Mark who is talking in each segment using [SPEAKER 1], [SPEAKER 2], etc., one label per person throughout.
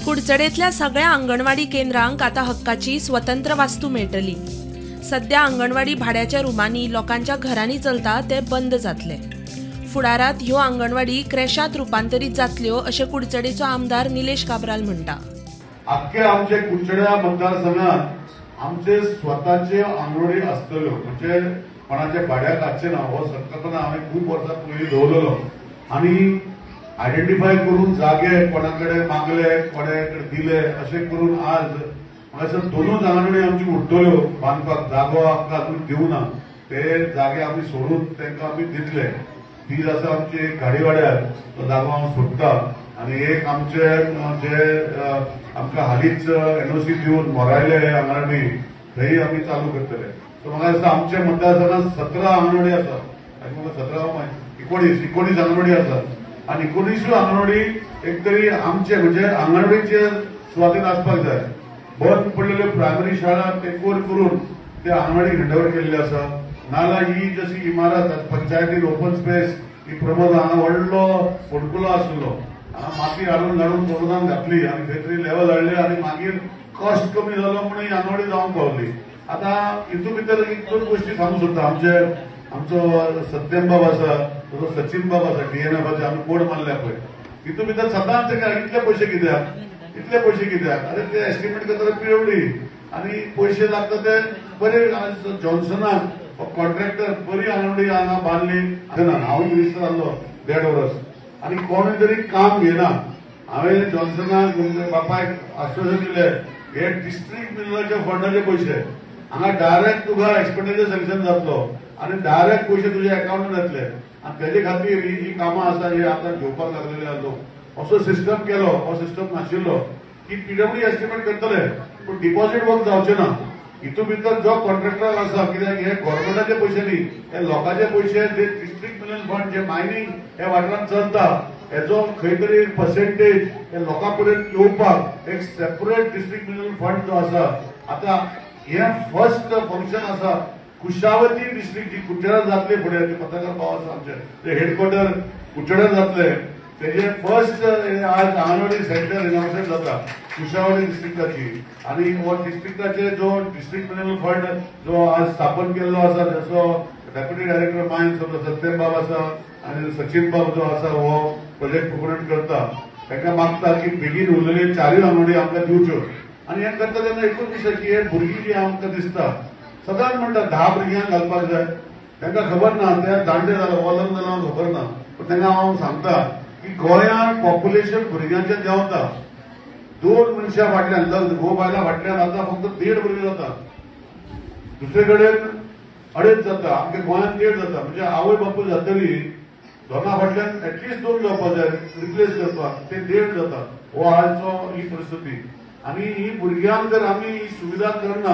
[SPEAKER 1] कुडचडेंतल्या सगळ्या अंगणवाडी केंद्रांक आतां हक्काची स्वतंत्र वास्तू मेळटली. सद्या अंगणवाडी भाड्याच्या रुमांनी, लोकांच्या घरांनी चलता, ते बंद जातले. फुडारात ह्यो अंगणवाडी क्रॅशात रुपांतरीत जातल्यो, अशें कुडचडेचो आमदार निलेश काब्राल म्हणटा.
[SPEAKER 2] अख्खे आमचे कुडचड्या मतदारसंघात आमचे स्वताचे आंगणवाडी आसतल्यो, म्हणजे कोणाच्या भाड्याक आसचे ना. हो संकल्पना हांवें खूब वर्सां पयलीं दवरलेलो आनी आयडेंटिफाय करून जागे कोणा कडेन मागले, कोणा कडेन दिले, अशें करून आज म्हाका दिसता दोनूच आंगणवाडी आमची उरतल्यो. बांदपाक जागो आमकां अजून दिवना, ते जागे आमी सोडून तांकां आमी दितले. ती आसा आमची एक गाडीवाड्यार, तो जागो हांव सोडटा आनी एक आमचे जे आमकां हालींच एनओसी दिवन मोरायले आंगणवाडी, थंय आमी चालू करतले. सो म्हाका दिसता आमच्या मतदारसंघात 17 आंगणवाडी आसा आनी म्हाका 17, 19 आंगणवाडी आसात आनी 19ूय आंगणवाडी एक तरी आमचे, म्हणजे आंगणवाडीचे सुवातेन आसपाक जाय. बंद पडलेल्यो प्रायमरी शाळा टेक ओव्हर करून ते आंगणवाडी हँडओव्हर केल्ले आसा. नाल्यार ही जशी इमारत पंचायतीन ओपन स्पेस ही, प्रमोद, हांगा व्हडलो फोंडकुलो आसलो, हांगा माती हाडून घालून प्रमोदान घातली आनी खंय तरी लेवल हाडले आनी मागीर कॉस्ट कमी जालो म्हणून ही आंगणवाडी जावंक पावली. आतां हितून भितर एक दोन गोश्टी सांगूंक सोदता. आमचो सत्यम बाब आसा, तसो सचिन बाब आसा, डीएमएफाचे आमी बोर्ड मारल्या पळय. हितून भितर सदांच काय, इतले पयशे कित्याक, इतले पयशे कित्याक? अरे, ते एस्टिमेट करता पिळवडी आनी पयशे लागता ते बरे. जॉन्सनाक कॉन्ट्रॅक्टर बरी आंगणवाडी हांगा बांदली ना. हांव मिनिस्टर आसलो देड वर्स आनी कोणूय तरी काम घेना. हांवें जॉन्सनाक, बापायक आश्वासन दिलें, हे डिस्ट्रिक्ट मिनरलाच्या फंडाचे पयशे, हांगा डायरेक्ट तुका एक्सपेंडिचर सँक्शन जातलो आनी डायरेक्ट पयशे तुज्या अकाउंटात येतले आनी तेजे खातीर ही जी कामां आसा ही आतां घेवपाक लागलेली आहा लोक. असो सिस्टम केलो. हो सिस्टम नाशिल्लो की पीडब्ल्यूडी एस्टिमेट करतले पूण डिपॉझिट वर्क जावचें ना. हितून भितर जो कॉन्ट्रॅक्टर आसा, कित्याक हे गव्हर्मेंटाचे पयशे न्ही, हे लोकांचे पयशे, जे डिस्ट्रिक्ट मिनरल फंड जे मायनिंग ह्या वाठारांत चलता, हेजो खंय तरी पर्सेंटेज हे लोकां पर्यंत येवपाक एक सेपरेट डिस्ट्रिक्ट मिनरल फंड जो आसा, आतां हे फर्स्ट फंक्शन आसा कुशावती डिस्ट्रिक्ट जी कुडचड्यार जातले फुडें. ते पत्रकार भाव आसा आमचे, ते हेडक्वॉर्टर कुडचड्यार जातले, तेजे फर्स्ट आज आंगणवाडी सेंटर इनॉग्रेशन जाता कुशावती डिस्ट्रिक्टाची. आनी हो डिस्ट्रिक्टाचे जो डिस्ट्रिक्ट मिनरल फंड जो आज स्थापन केल्लो आसा, जसो डेप्युटी डायरेक्टर मायन्स सत्यम बाब आसा आनी सचिन बाब जो आसा, हो प्रोजेक्ट प्रोपोनंट करता, तांकां मागता की बेगीन उरलेले चारूय आंगणवाडी आमकां दिवच्यो. आनी हें करता तेन्ना एकूच विशय की हे भुरगीं जी आमकां दिसता, सदांच म्हणटा 10 भुरग्यांक घालपाक जाय. तांकां खबर ना, ते जाणटे जाले, हो लग्न जालो, खबर ना. पूण तांकां हांव सांगता की गोंयांत पॉप्युलेशन भुरग्यांचें देंवता. दोन मनशां फाटल्यान, लग्न घोव बायलां फाटल्यान आतां फक्त देड भुरगीं जाता. दुसरे कडेन अडेच जाता, आमच्या गोंयांत देड जाता. म्हणजे आवय बापूय जातली, दोना फाटल्यान एटलिस्ट दोन जावपाक जाय रिप्लेस करपाक, ते देड जाता. हो आजचो ही परिस्थिती आनी ही भुरग्यांक जर आमी ही सुविधा करना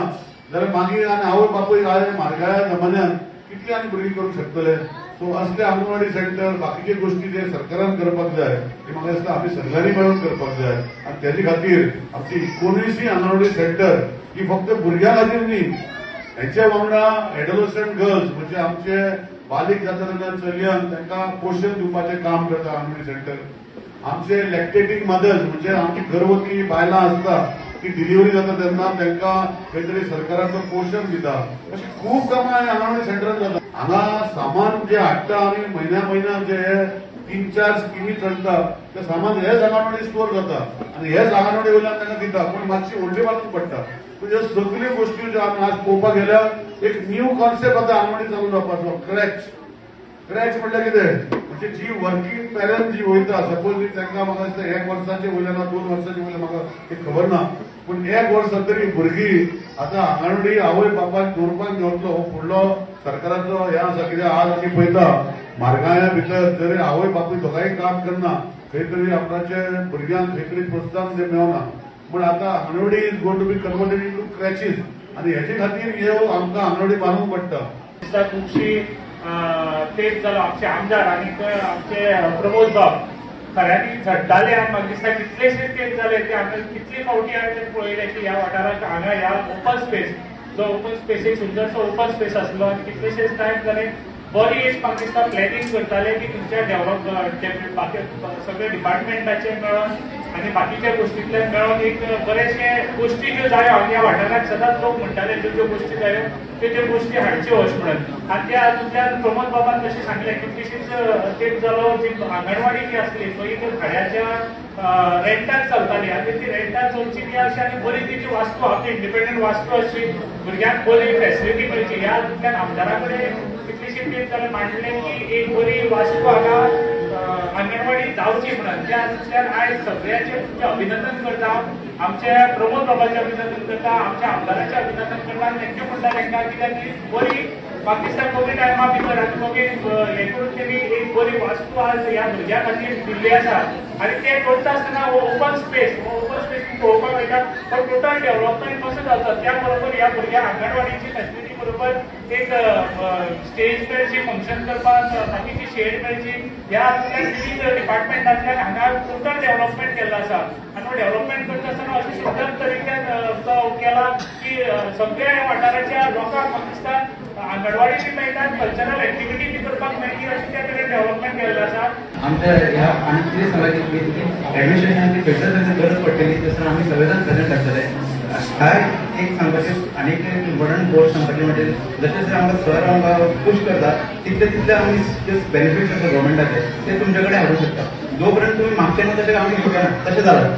[SPEAKER 2] जाल्यार मागीर आनी आवय बापूय आज म्हारगाया जमान्यात कितली आनी भुरगीं करूंक शकतले? सो असले आंगणवाडी सेंटर, बाकीचे गोष्टी जे सरकारान करपाक जाय, ते म्हाका दिसता आमी सगळ्यांनी मेळून करपाक जाय. आनी तेजे खातीर आमची 19 आंगणवाडी सेंटर ही फक्त भुरग्यां खातीर न्ही, हेच्या वांगडा एडोलसंट गर्ल्स, म्हणजे आमचे बालीक जाता तेन्ना चलयांक, तांकां पोशण दिवपाचें काम करता आंगणवाडी सेंटर. आमचे लॅक्टेटींग मदर्स, म्हणजे आमची गर्भवती बायलां आसता, ती डिलिव्हरी जाता तेन्ना तांकां खंय तरी सरकाराचो पोशण दिता. अशी खूब कामां आंगणवाडी सेंटरात जाता. हांगा सामान जे हाडटा आमी म्हयन्या म्हयन्याक, जे हे तीन चार स्किमी चलता, ते सामान हेच आंगणवाडी स्टोर जाता आनी हेच आंगणवाडी वयल्यान तांकां दिता, पूण मातशी व्हडली बांदून पडटा. म्हणजे सगल्यो गोश्टी ज्यो आमी आज पळोवपाक गेल्यार एक न्यू कॉन्सेप्ट आतां आंगणवाडी चालू जावपाचो, क्रॅच. क्रॅच म्हटल्यार कितें? म्हणजे जी वर्किंग पेरंट जी वयता, सपोज तांकां म्हाका दिसता एक वर्साचे वयल्यान ना 2 वर्साचे वयल्यान, म्हाका ते खबर ना, पूण एक वर्स तरी भुरगीं आतां आंगणवाडी आवय बापायक दवरपाक मेवतलो. हो फुडलो सरकाराचो हें आसा. कित्याक आज आमी पळयता, म्हारगाया भितर जरी आवय बापूय दोगांय काम करना, खंय तरी आपणाचे भुरग्यांक खंय तरी प्रोत्साहन ते मेळना. पूण आतां anganwadi is going to be converted into creches आनी हेजे खातीर ह्यो आमकां आंगणवाडी बांदूंक पडटा.
[SPEAKER 3] दिसता खुबशी तेंप जालो आमचे आमदार आनी आमचे प्रमोद बाब खऱ्यांनी झडटाले आनी म्हाका दिसता कितलेशेच तेंप जाले ते आमी कितले फावटी हांवें पळयलें की ह्या वाठाराक हांगा ह्या ओपन स्पेस, जो ओपन स्पेस, एक सुंदरसो ओपन स्पेस आसलो आनी कितलेशेच टायम जाले. बरी एक म्हाका दिसता प्लॅनिंग करताले की तुमच्या डेव्हलप बाकी सगळे डिपार्टमेंटाचे मेळोन आनी बाकीच्या गोश्टींतल्यान मेळोन एक बरेचशे गोश्टी ज्यो जायो आनी ह्या वाठाराक सदांच लोक म्हणटाले ज्यो ज्यो गोश्टी जायो त्यो त्यो गोश्टी हाडच्यो अशें म्हणून. आनी त्या हातूंतल्यान प्रमोद बाबान जशें सांगलें, कितलीशीच तेंप जालो जी आंगणवाडी जी आसली पळय ती भाड्याच्या रेंटाक चलताली आनी ती रेंटाक चलची ती अशी आनी बरी तिची वास्तू आपली इंडिपेंडंट वास्तू आसची, भुरग्यांक बरी फेसिलिटी मेळची. ह्या हातूंतल्यान आमदारा कडेन कितलीशी तेंप जालें मांडलें की एक बरी वास्तू हांगा आंगणवाडी जावची म्हणून. त्या हातूंतल्यान आयज सगळ्यांचें तुमचें अभिनंदन करता, आमच्या प्रमोद बाबाचें अभिनंदन करता, आमच्या आमदाराचें अभिनंदन करता आनी thank you म्हणटा तांकां, कित्याक की बरी पाकिस्तान कमी टायमा भितर आनी कमी हें करून तेणी एक बरी वास्तू आज ह्या भुरग्यां खातीर दिल्ली आसा. आनी ते करता आसतना हो ओपन स्पेस, हो ओपन स्पेस पळोवपाक मेळटा, पण टोटल डेव्हलपमेंट कसो जाता त्या बरोबर ह्या भुरग्यांक आंगणवाडीची फॅसिलिटी बरोबर एक स्टेज मेळची फंक्शन करपाक, बाकीची शेड मेळची. ह्या हातूंतल्यान विविध डिपार्टमेंटांतल्यान हांगा टोटल डेव्हलपमेंट केल्लो आसा आनी हो डेव्हलपमेंट करता आसतना अशें सुंदर तरेन तो केला की सगळ्या वाठाराच्या लोकांक म्हाका दिसता आंगणवाडी बी मेळटा, कल्चरल एक्टिविटी बी करपाक मेळटी, अशें त्या तरेन डेव्हलपमेंट केल्लें आसा.
[SPEAKER 4] आमच्या ह्या आनी कितें सांगलां की एडमिनिस्ट्रेशनाची स्पेशल गरज पडटली तसं आमी सगळे जाण प्रेझेंट आसतले. काय एक सांगपाचें आनी एक इम्पॉर्टंट गोश्ट सांगपाचें म्हणजे जशें जशें आमकां सर आमकां पूश करता तितले तितले आमी जे बेनिफिट्स आसा गव्हर्मेंटाचे ते तुमचे कडेन हाडूंक शकता. जो पर्यंत तुमी मागचे ना तशें आमी घेवचे ना तशें जालां.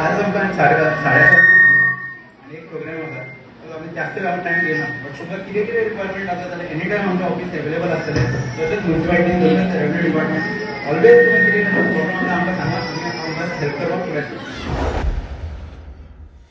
[SPEAKER 4] आज आमकां 7:30 आनी एक प्रोग्राम आसा, तो आमी जास्त वेळ टायम घेयना, बट तुमकां कितें कितें रिक्वायरमेंट आसा जाल्यार एनी टायम आमचें ऑफिस एवेलेबल आसतलें. तशेंच म्युनिसिपालिटी, तशेंच रेवेन्यू डिपार्टमेंट, ऑलवेज तुमी कितें प्रॉब्लम आसा आमकां सांगा, आमी आमकां हेल्प करपाक फुडें आसा.